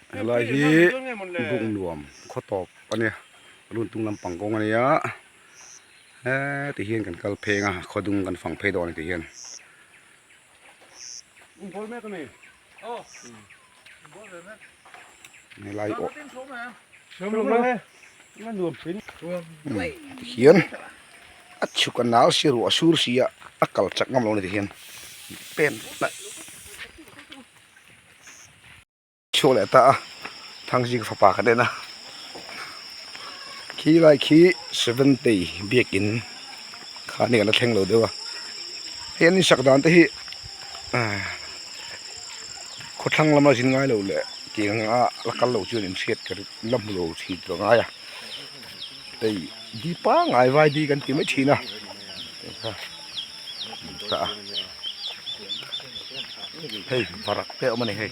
Helai hi buk nuam khaw tawp a nia runtung lampang kawng a nia heti hian kan kal pheng a khaw dung kan fang phei dawn a ni ti hian. Helai aw tihian a chhuk a nal si ruah a sur si a a kal chak ngam lo a ni tihian pen Chhuak leh ta a, Thangzing fapa kan en a, khi lai khi Seventh-day biakin kha ni kan la thleng lo deuh a, hei an insak dan te hi khawthlang lama zin ngai lo leh tiang anga la kal lo chuan inhriat ka la hmu lo thin tawh ngai a, hei di pangngai vai di kan ti mai thin a. Hei varak te a awm a ni hei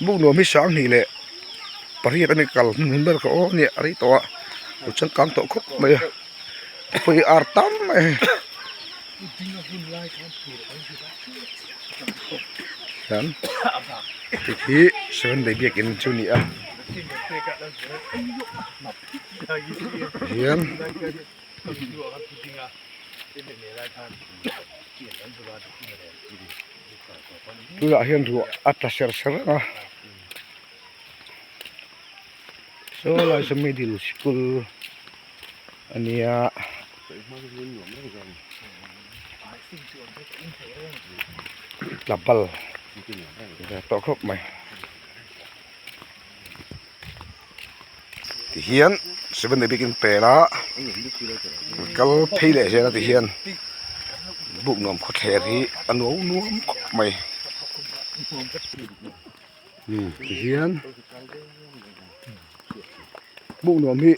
buk nuam hi sanghnih leh pariat a ni kal hmun ber kha aw a nia a rei tawh a lo changkang tawh khawp mai a pawh ar tam mai a hei hian hi seven day biakin chu a ni a hian. Tunah hian ruah a tla ser ser reng a saw lai saw middle school a nia. Tla bal tawh khawp mai. Tihian seven day biakin pel a kal phei leh zel a tihian buk nuam khawthler hi a nuau nuam khawp mai tihian buk nuam hi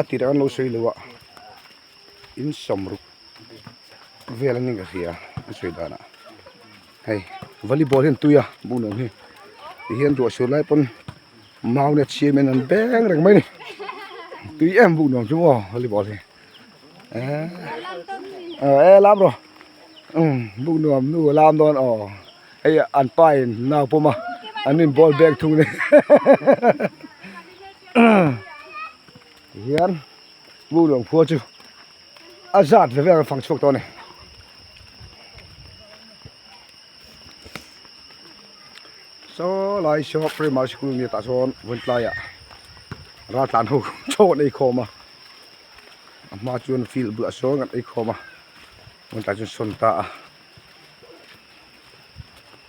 a tirah an lo sawi lo a in sawmruk vel a ni ka hria an sawi danah. Hei volleyball hi an tui a buk nuam hi tihian ruah sur lai pawn mau net siam in an beng reng mai a ni tui em buk nuam chu maw volleyball hi eee e lam rawh umm buk nuam nu a lam dawn aw hei an pa in nau pawm a an in ball beng thung a ni tihian buk nuam khua chu. A zat ve vel an fang chhuak tawh a ni. Saw lai saw primary school nia tah sawn vawn tlaiah raltlan ho chaw an ei khawm a a hma chuan field bulah sawn an ei khawm a vawn tlai chuan sawn ta a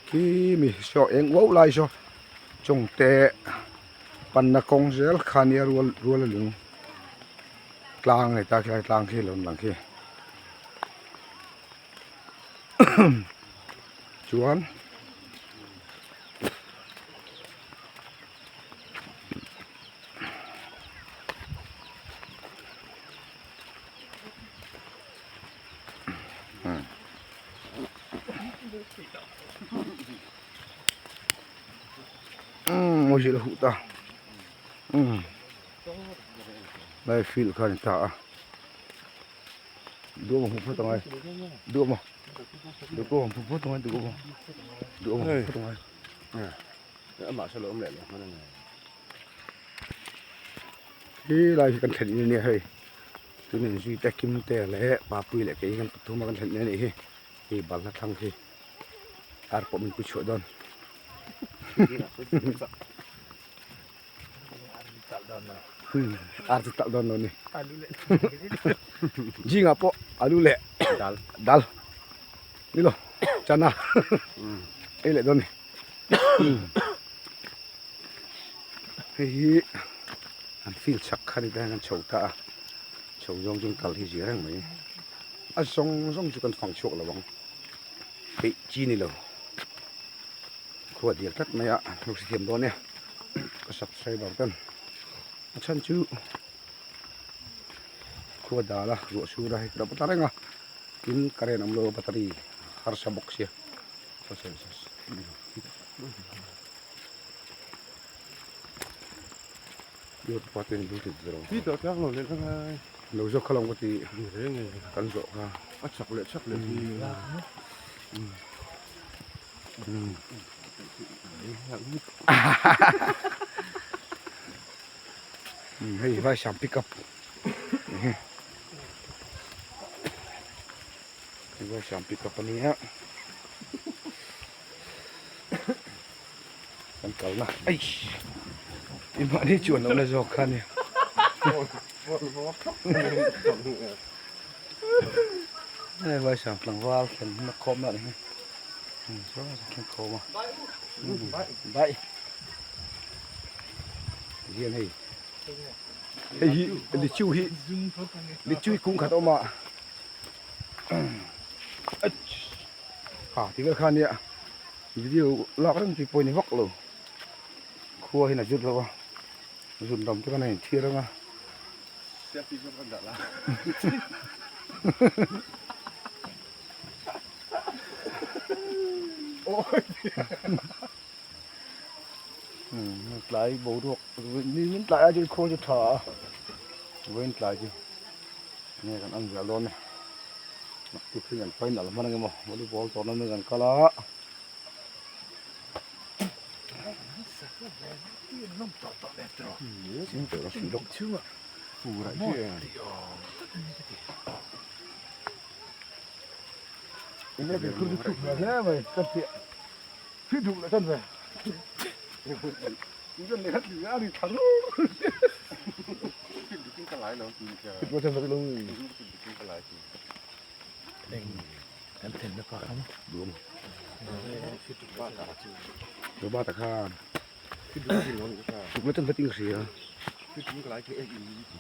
khi mi saw eng uau lai saw chawngte panna kawng zel kha nia rual rual a lung. Tlang a ni ta khi lai tlang khi lo lang khi chuan umm mawi zilh a huh ta umm. Lai field kha a ni ta a duh awm phawt angai duh awm duh awm phawt angai duh awm duh awm phawt angai amah saw lo awm leh lo hman angai he lai hi kan thlen in ania hei tun in zui te kim te leh papui leh kei kan pathum a kan thlen in anih hi hei balhla thlang khi ar pawh min pu chhuah dawn. Ar chu talh dawn lo ni. Zingah pawh alu leh dal dal ni lo chana ei leh dawn ni. Hei hi an field chak kha ni te hian an chho ta a chho zawng chu an kal hi zir reng mai a zawng zawng chu kan fang chhuak lo ang peih chi ni lo. Khua dil tlat mai a lo hre thiam dawn e ka subscriber ten a chhan chu khua dal a ruah sur a hei ka ta reng a tin current awm lo a battery harsa bawk sia lo zawk kha lo ka ti kan zawh kha a chak leh chak leh hi. Hei vai sam pick up hei vai sam pick up ania kan kalna eish i mahni chuan lohna zawk kha ania. Hei vai sam tlangval thlen na khawm na nih hi saw thleng khawm a bai hian hei hei hi lichu hi lichu hi kung khat a awm a ha ti vel kha nia video lak reng chi pawh a ni vak lo khua hian a zir lo a zun ram te khan a inthiar ang a. Tlai boruak ni min tlai a chu khaw chu tha a vawiin tlai chu enge kan en zel dawn e naktuk hi kan final hman ang emaw volleyball tournament kan kal a.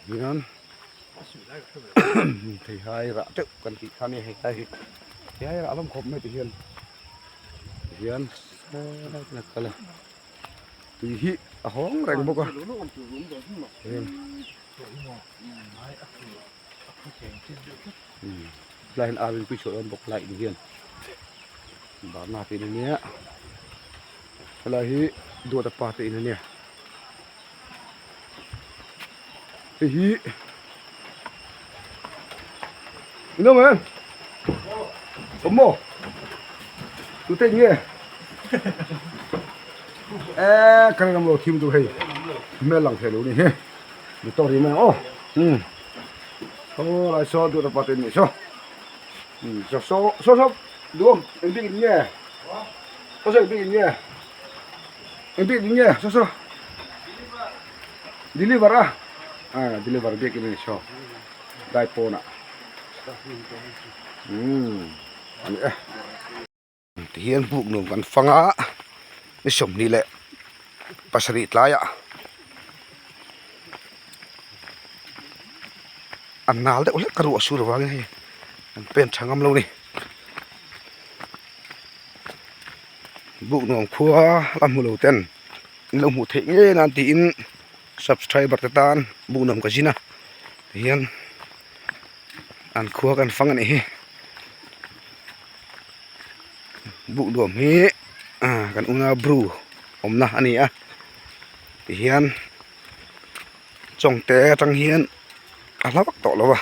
Hian theihai rah teuh kan tih kha nia hei lai hi theihai rah hlawm khawp mai ti hian tihian saw a kal a tui hi a hawng reng bawk a hian helai hian ar in pui chhuah dawn bawk lai in hian barna te in ania helai hi duata pa te in ania hei hi in awm em awm maw tute in nge e kan ram lo thim chu hei hmel lang thei lo ni hi mi tawk ri mai ang aw um saw lai saw duata pa te in nih saw um saw saw saw saw duhawm eng bik in nge saw saw eng bik in nge. Eng bik ding nge saw saw deliver a ah deliver bik in ani saw dai pawn ah umm ani e tihian buk nuam kan fang a ni 27 tlaiah a nal deuh hlek a ruah sur avangin hei an pen tha ngam lo a ni. Buk nuam khua la hmu lo ten in lo hmuh theih ngei nan tiin subscriber te tan buk nuam ka zin a tihian an khua kan fang a nih hi buk nuam hi kan unau bru awmna a ni a tihian chawngte atang hian a hla vak tawh lo a.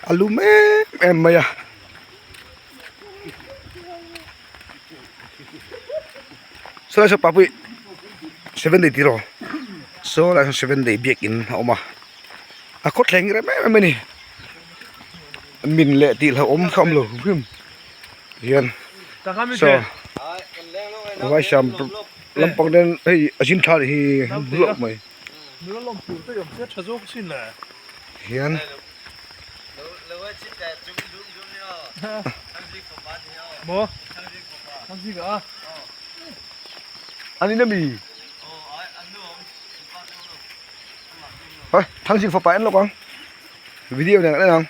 A lum em em mai a saw lai saw papui seven day tih rawh saw lai sawn seven day biakin a awm a a khaw thleng rem em em a ni min leh tih hlauhawm kha a awm lo hrim hrim hian saw vaisam lampang ten hei a zin tha hi hlauh mai. Hian an in ami thangzing fapa en lawk ang video nen kan en ang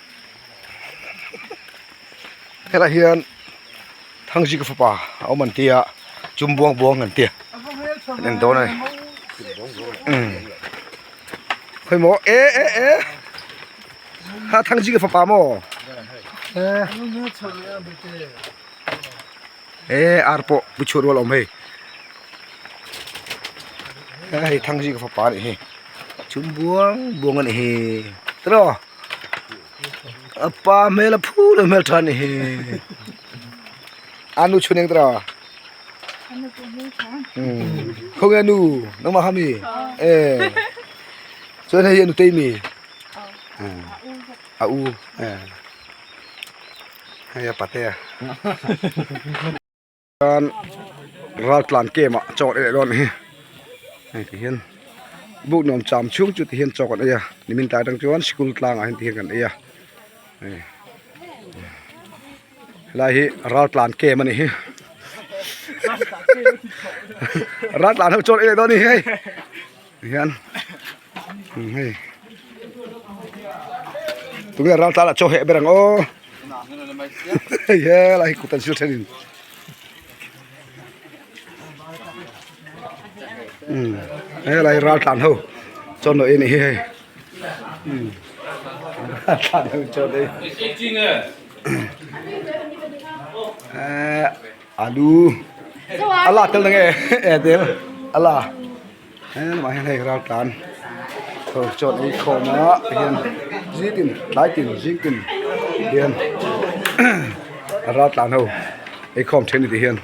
helai hian thangzing fapa a awm an tia chum buang buang an tia an en dawn a ni khawi maw e e e ha thangzing fapa maw e ar pawh pu chhuat rual a awm hei hei thangzing fapa a nih hi chum buang buang a nih hi tiraw. A pa hmel a phur a hmel tha ni hi. A nu chhun eng tara. Khawnge a nu nangmah kha mi? E. Chuan hei hi a nutei mi? A u. E. Hei a patea. Chuan ral tlan kem ah chaw an ei dawn a ni hi hei ti hian buk nuam cham chhung chu ti hian chaw kan ei a nimin tlai atang chuan sikul tlang ah hian ti hian kan ei a hei helai hi ral tlan kem a ni hi ral tlan ho chaw an ei leh dawn a ni hei ti hian hei tunge ral tlan ah chaw heh ber ang aw. Hei helai hi kut an sil thenin umm helai ral tlan ho chaw nawh anih hi hei umm ral tlan ho chaw ei ehh alu ala tel na nge eh tel ala. Helamah hian hei ral tlan ho chuan ei khawm a tihian zing tin tlai tin zing tin hian ral tlan ho ei khawm thin a ni tih hian.